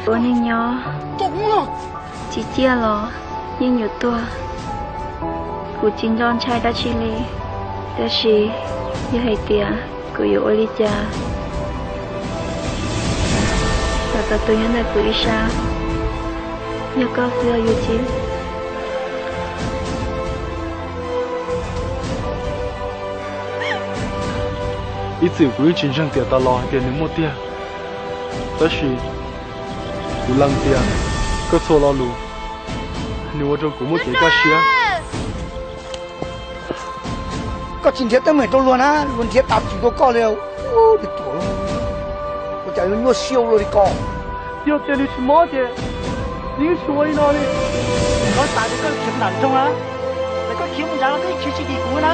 Ua neej nyob tsis ciaj los yeej yuav tuag. Kuv tsis nco ntshai dab tsi li, tab sis yog hais tias kuv yuav ua li cas los tau tus nyob ntawm kuv ib sab, yog koj xwb os Yuv Txhiv. Ib txwm kuv yeej tsis ntseeg tias tas los hais tias nws muaj tiag, tab sis kuv lees tias koj txhua lo lus nws ua rau kuv muaj kev kaj siab. Koj tsis nrhiav teeb meem rau luag na, luag nrhiav tas txim rau koj li. Ua cas yuav nyuaj siab ua luaj li ko? Yog tias nws tsis mob ces nws yeej tsis ua li no li. Koj xav tias koj khiav nram nroog na, es koj khiav mus nrad los koj yeej khiav tsis dim kuv na.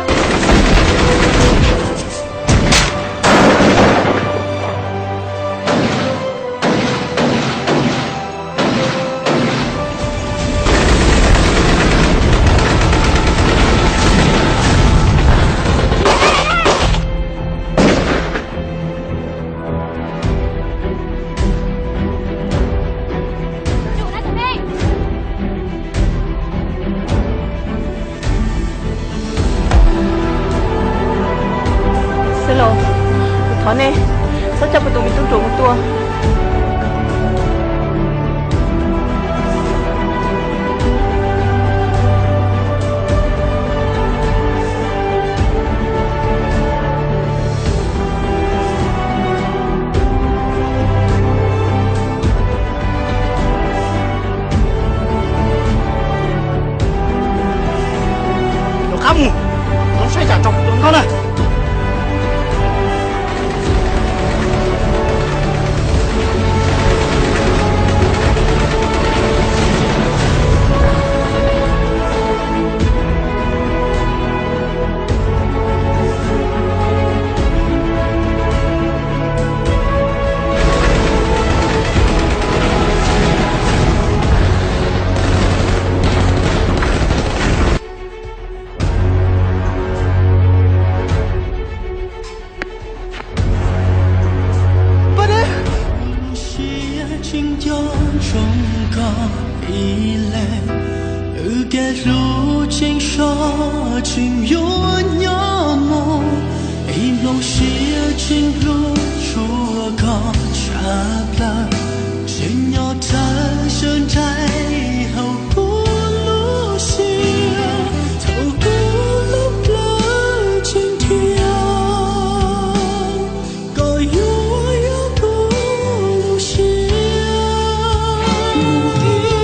Xeev Laus, kuv thov nej txhob coj kuv tus me tub ruam mus tua. Rov qab mus, rov saib yam rau kuv tus nkauj na. Siab tseem nco ntsoov koj ib leeg, wb kev hlub tseem sov tseem yuav nyob mus. Ib nplooj siab tseem hlub tshua koj tshaj plaws, tseem nyob thawj sawv nraim hauv kuv lub siab. Thaum kuv lub plawv tseem dhia, koj yuav yog kuv lub siab mus ib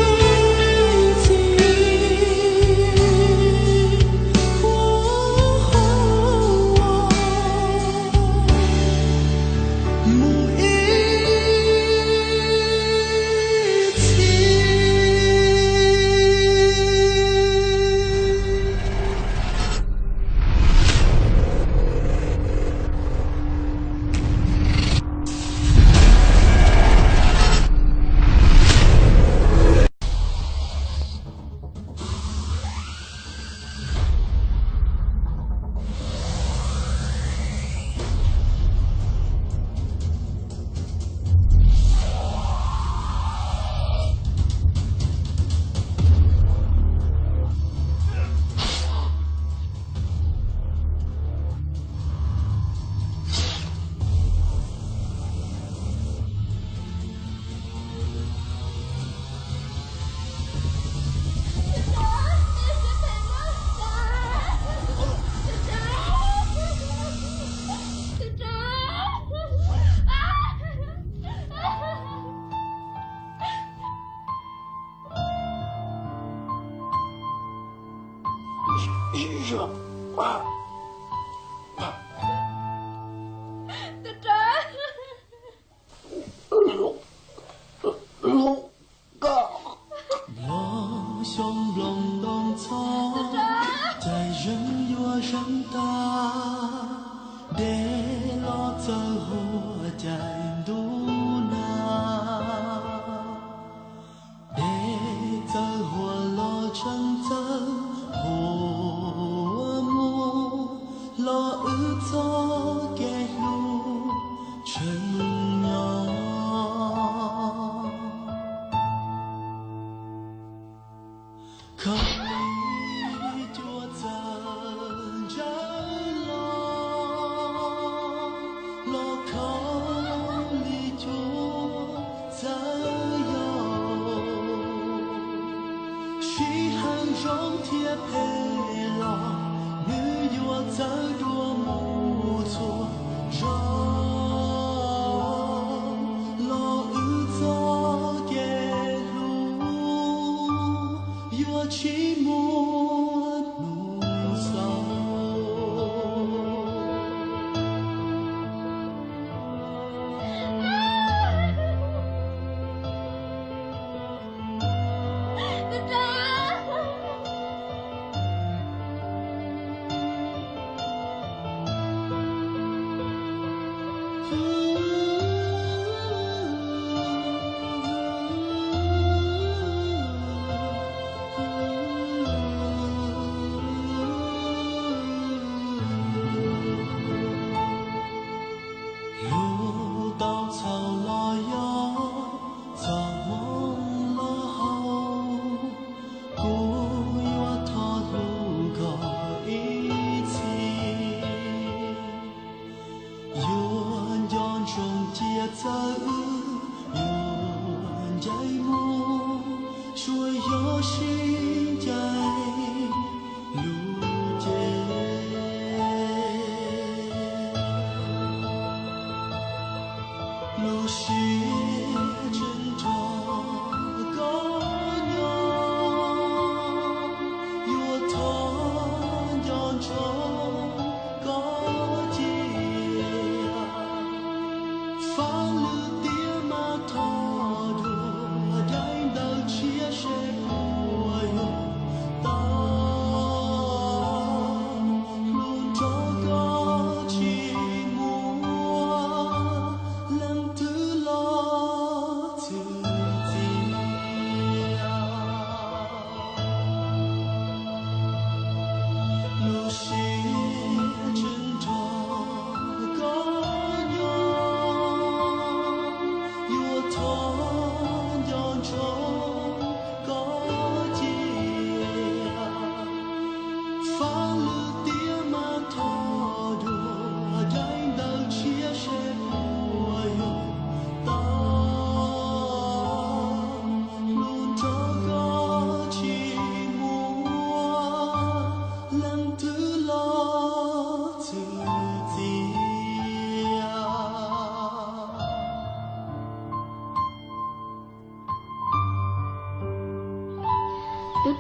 txhis. Mus ib txhis. Los xyoo nploos ntoo txhob, cais zeem yuav zeem tag, dej los txawj huam cais ntuj nag. Dej txawj huam los tseem txawj huam mus, los wb txoj kev hlub tseem nyob.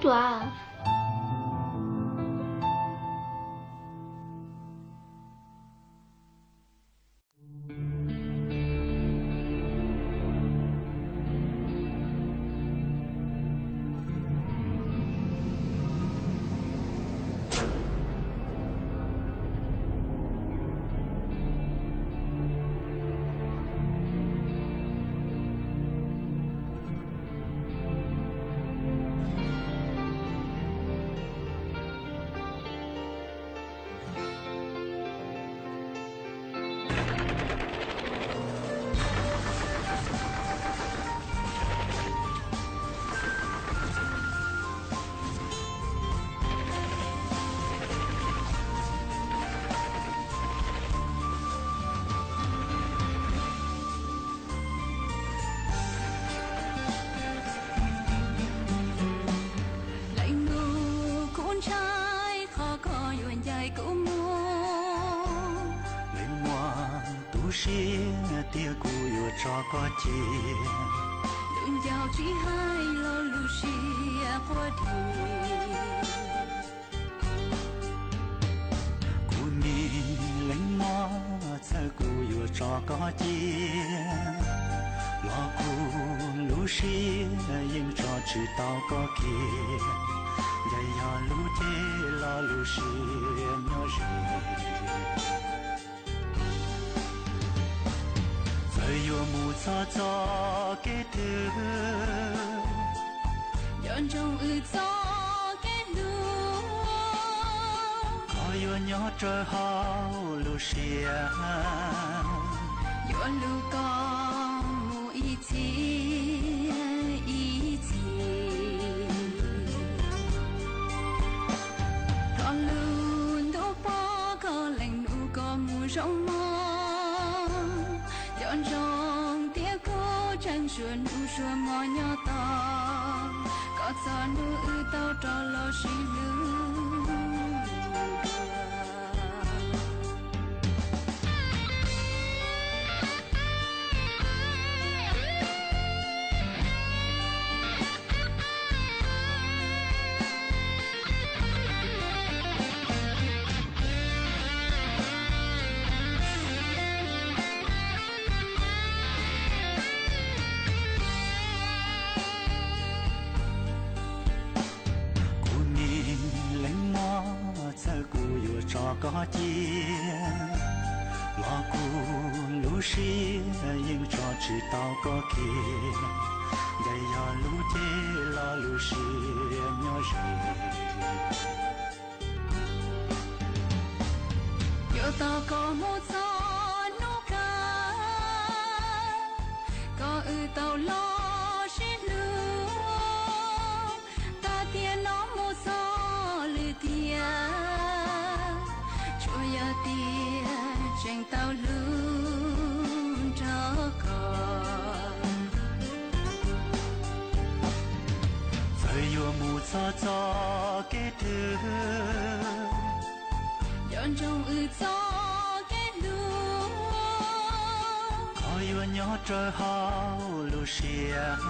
Ua. Leej nus, kuv ntshai qhov koj yuav ncaim kuv mus. Leej muam, tu siab tiag, kuv yuav tso koj cia. Lub ncauj tsis hais los lub siab quaj dhia. Kuv niam, leej muam, txawm kuv yuav tso koj cia los kuv lub siab yeej tso tsis tau koj kiag. Ncaim yog lub cev los lub siab nyob ze. Txawm yuav mus txog txoj kev twg, nco ntsoov wb txoj kev hlub, koj yuav nyob rawv hauv lub siab, yuav hlub koj mus ib txhis ib txhis. Thov lub ntuj pov koj, leej nus, koj mus zoo mog. Nco ntsoov tias kuv tseem suav nus suav hmo nyob tos koj txog hnub wb tau rov los sib hlub. Kuv niam, leej muam, txawm kuv yuav tso koj cia los kuv lub siab yeej tso tsis tau koj kiag. Ncaim yog lub cev los lub siab nyob ze. Yuav tos koj mus txog hnub kawg, koj wb tau los sib hlub. Tag tiam no mus txog lwm tiam, tsuas yog tias tseem tau hlub nrog koj. Txawm yuav mus txog txoj kev twg, nco ntsoov wb txoj kev hlub, koj yuav nyob rawv hauv lub siab,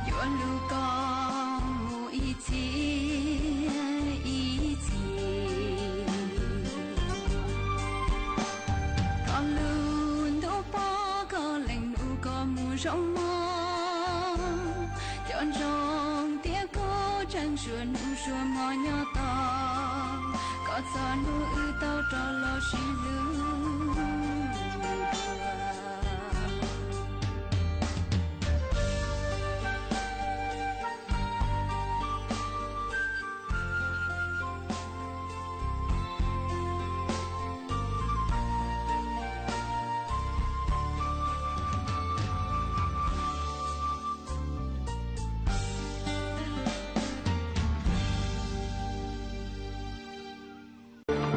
yuav hlub koj mus ib txhis ib txhis. Thov lub ntuj pov koj, leej nus, koj mus zoo mog. Nco ntsoov tias kuv tseem suav nus suav hmo nyob tos koj txog hnub wb tau rov los sib hlub.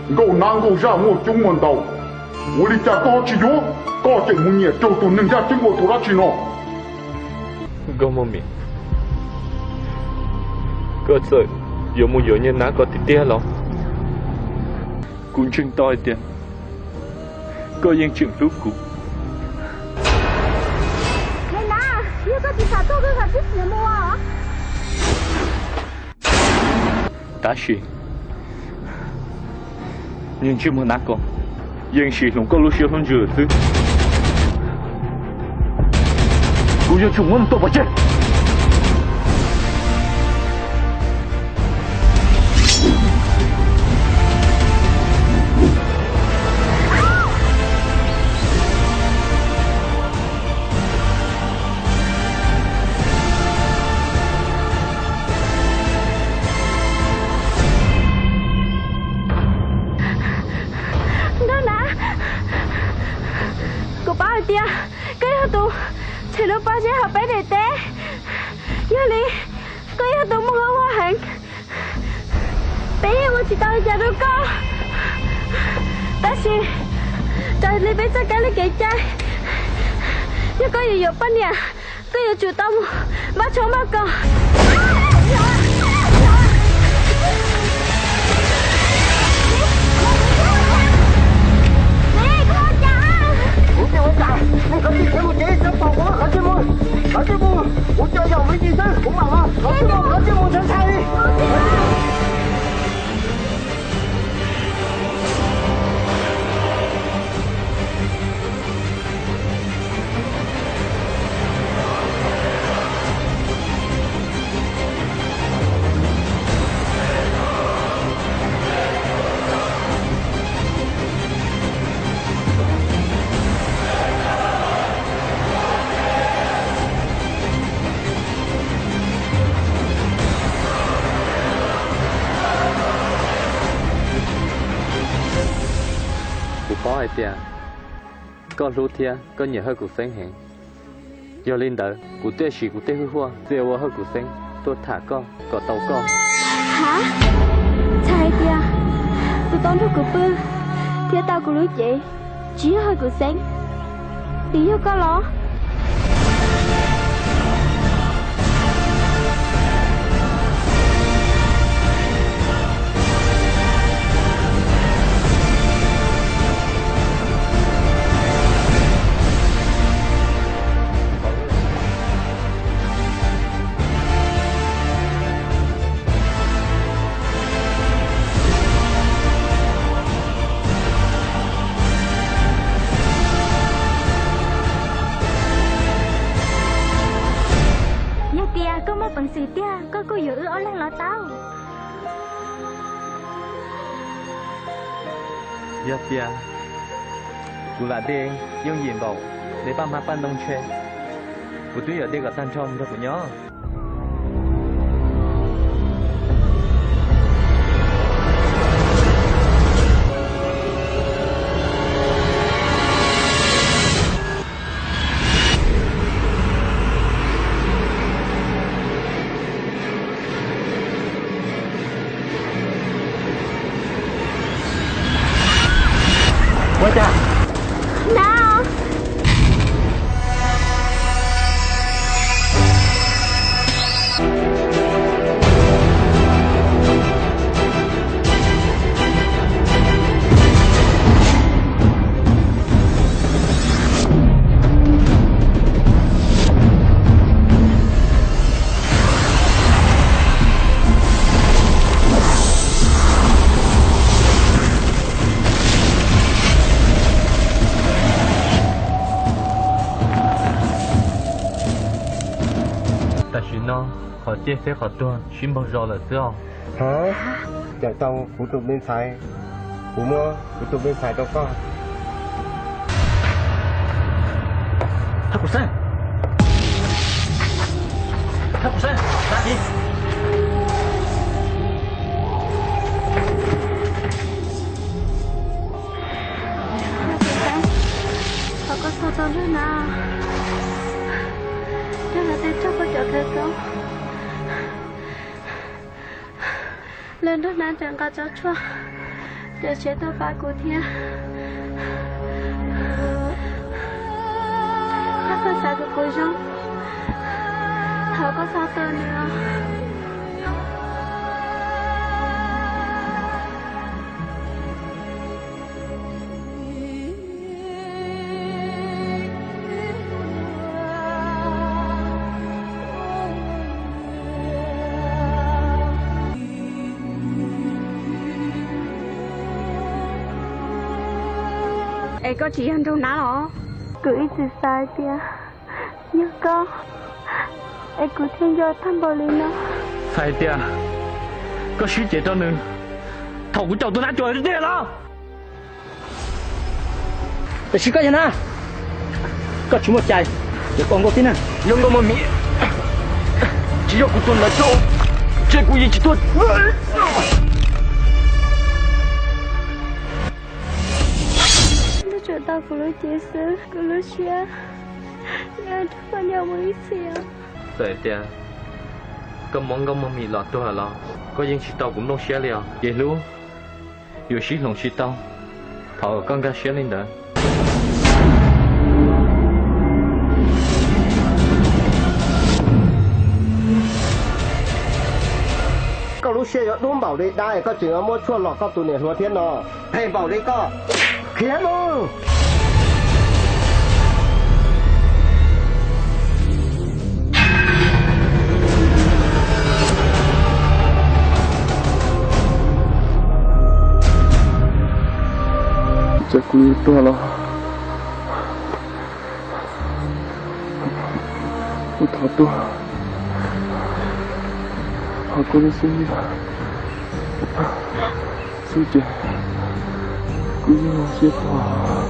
Nkauj nab nkauj zaj muaj coob muaj ntau, ua li cas koj tsis yuav, koj tseem mus nyiam raug tus neeg yaj ceeb ua tus dab tsi no? Nkauj Muaj Mim, koj txawm yuav mus yuav niag nab ko tiag tiag los? Kuv ntseeg tau hais tias koj yeej tseem hlub kuv. Niag nab, yog koj tsis xav tuaj koj kav tsij sim mus os. Tab sis niag ntsej muag nab ko yeej sim hloov koj lub siab hlub ntsws xwb. Kuv yuav tsum muab nws tua pov tseg. Nraug Nav, kuv paub hais tias koj yog tus tshem lub pob zeb hauv peb daim teb. Yog li koj yog tus muaj hwj huam heev, peb yeej ua tsis tau li cas rau koj. Tab sis raws li peb txoj kab li kev cai, yog koj yuav yuav poj niam, koj yuav tsum tau mus npaj tshoob npaj kos. Ua cas, nej kav tsij khiav mus tsev, txhob pom kuv, kav tsij mus, kav tsij mus, kuv coj yog me ntsis xwb kuv mam los, kav tsij mus, kav tsij mus ntshai ntshai li. Kuv paub hais tias koj hlub thiab koj nyiam Hawj Kuv Xeeb heev. Yog li ntawd kuv thiaj siv kuv tej hwj huam txia ua Hawj Kuv Xeeb tuaj tham koj kom tau koj. Hab, txhais hais tias tus tau nrog kuv pw thiab tau kuv lub cev tsis yog Hawj Kuv Xeeb, nws yog koj los? Yog tias koj muaj peev xwm tiag, koj kuj yuav wb ob leeg los tau. Yog tias kuv lam de yooj yim npaum li paj hmab paj ntoo ntshe, kuv twb yuav de kom tag nrho nrog kuv nyob. Ua cas? Nav. Tam sim no qhov ciaj thiab qhov tuag sib npaug zos lawm xwb os. Hab, tseem tau kuv tus me ntxhais, kuv muab kuv tus me ntxhais rau koj. Hab Kuv Xeeb, Hab Kuv Xeeb, Nav Kiv. Thov koj txhob tau Nraug Nav, Nraug Nav twb raug koj cov khawv koob, los Nraug Nav tseem nqa tsob tshuaj cawm sev tuaj pab kuv thiab. Thov koj xav kom kuv zoo, thov koj txhob tau nws os. Es koj tsis yog nraug nab los? Kuv ib txwm xav hais tias yog koj, es kuv thiaj nco tag npaum li no. Txhais hais tias koj sib ceg rau nws thaum kuv caum tus nab cuam tiag tiag los? Tiam sis koj yog nab, koj tsis muaj cai, ces koj nkauj tib neeg. Yog nkauj muaj mis, tsis yog kuv tus ntawd rau, ces kuv yeej tsis tuag. Nws tsuas tau kuv lub cev xwb, kuv lub siab nyob rau poj nyob mus ib txhis os. Txawm tias koj muab nkauj muag mis los tuag los koj yeej tsis tau kuv nplooj siab li os. Kev hlub yuav sib hloov tsis tau thaum koj nkag siab li ntawd. Koj lub siab yuav dub npaum li dab es koj tseem yuav muab tshuaj los koj tus niam hluas thiab no. Phem npaum li koj, khiav mus. Txawm kuv yuav tuag los kuv thov tuag, thov koj lub xub ntiag xwb ces kuv yeej zoo siab tuag.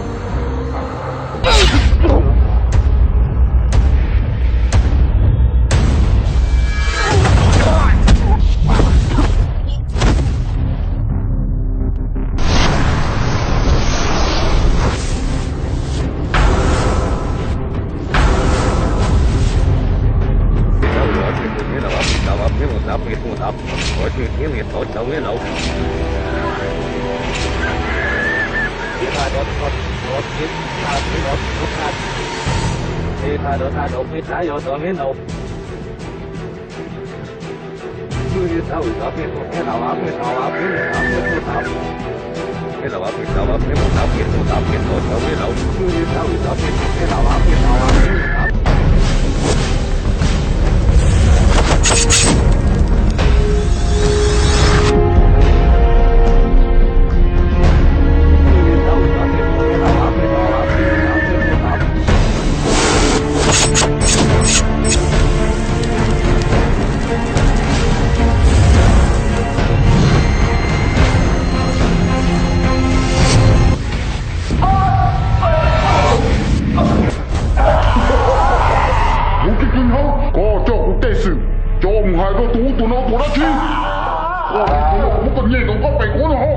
Tus tib tug nyob, koj coj kuv tej xwm coj mus hais rau tus ub tus no ua dab tsi? Koj tus no kuv muab koj nyem kom koj pem kuv no ho.